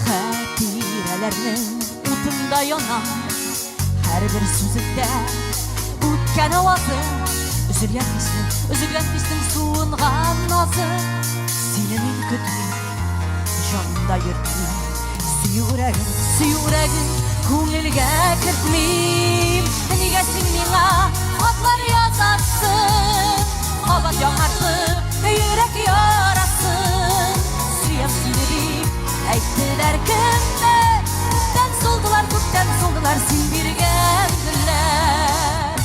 Хәтирәләрнең утында янам. Һәрбер сүзеңдә үткән авазы, Өзелгән хиснең, өзелгән хиснең суынган назы. Сине мин көтмим, җанымда йөртмим. Сөю үрәген, сөю үрәген күңелгә кертмим. Нигә син миңа хатлар язасың? Кабат яңартып йөрәк ярасын. Сөям сине дип әйттеләр кемнәр? Күптән сулдылар, күптән сулдылар син биргән гөлләр.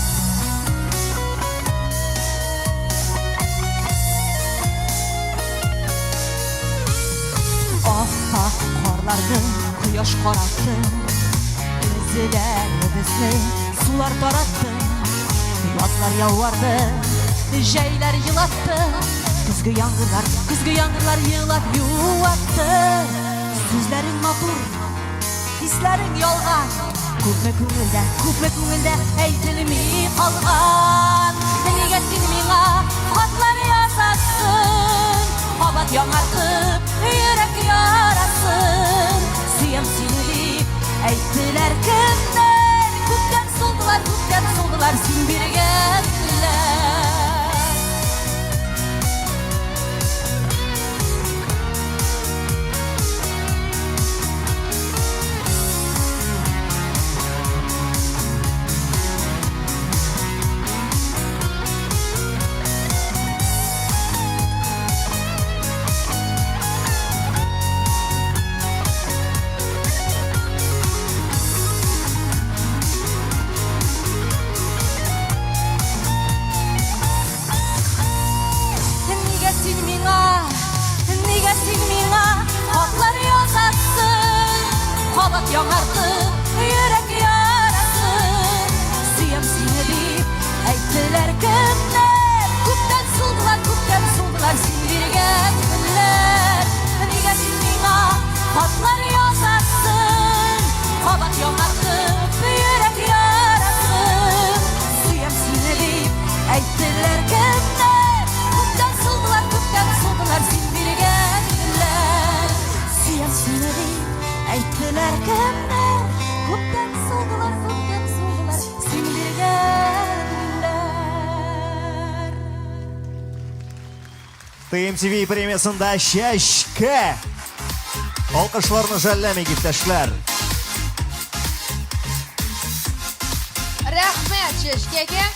Ап-ак карларны кояш каратты, Эзләребезне сулар таратты. Язлар ялварды, җәйләр елатты, Көзге яңгырлар, көзге яңгырлар елап юатты. Сүзләрең матур, хисләрең ялган, Күпме күңелдә, күпме күңелдә әйтелми калган. Нигә син миңа хатлар язасың? Кабат яңартып йөрәк ярасын. Сөям сине дип әйттеләр кемнәр? Күптән сулдылар, күптән сулдылар син биргән гөлләр. Нигә син миңа, нигә син миңа хатлар язасың? Кабат яңартып йөрәк ярасын. Сөям сине дип әйттеләр кемнәр? Күптән сулдылар, күптән сулдылар син биргән гөлләр. Нигә син миңа хатлар язасың? Кабат яңартып йөрәк ярасын. Сөям сине дип әйттеләр кемнәр? Күптән сулдылар, күптән сулдылар син биргән гөлләр. Сөям сине дип әйттеләр кемнәр? Күптән сулдылар, күптән сулдылар син биргән гөлләр. TMTV премиясында Чәчкә! Алкышларны жәлләмик, иптәшләр. Рәхмәт Чәчкәгә.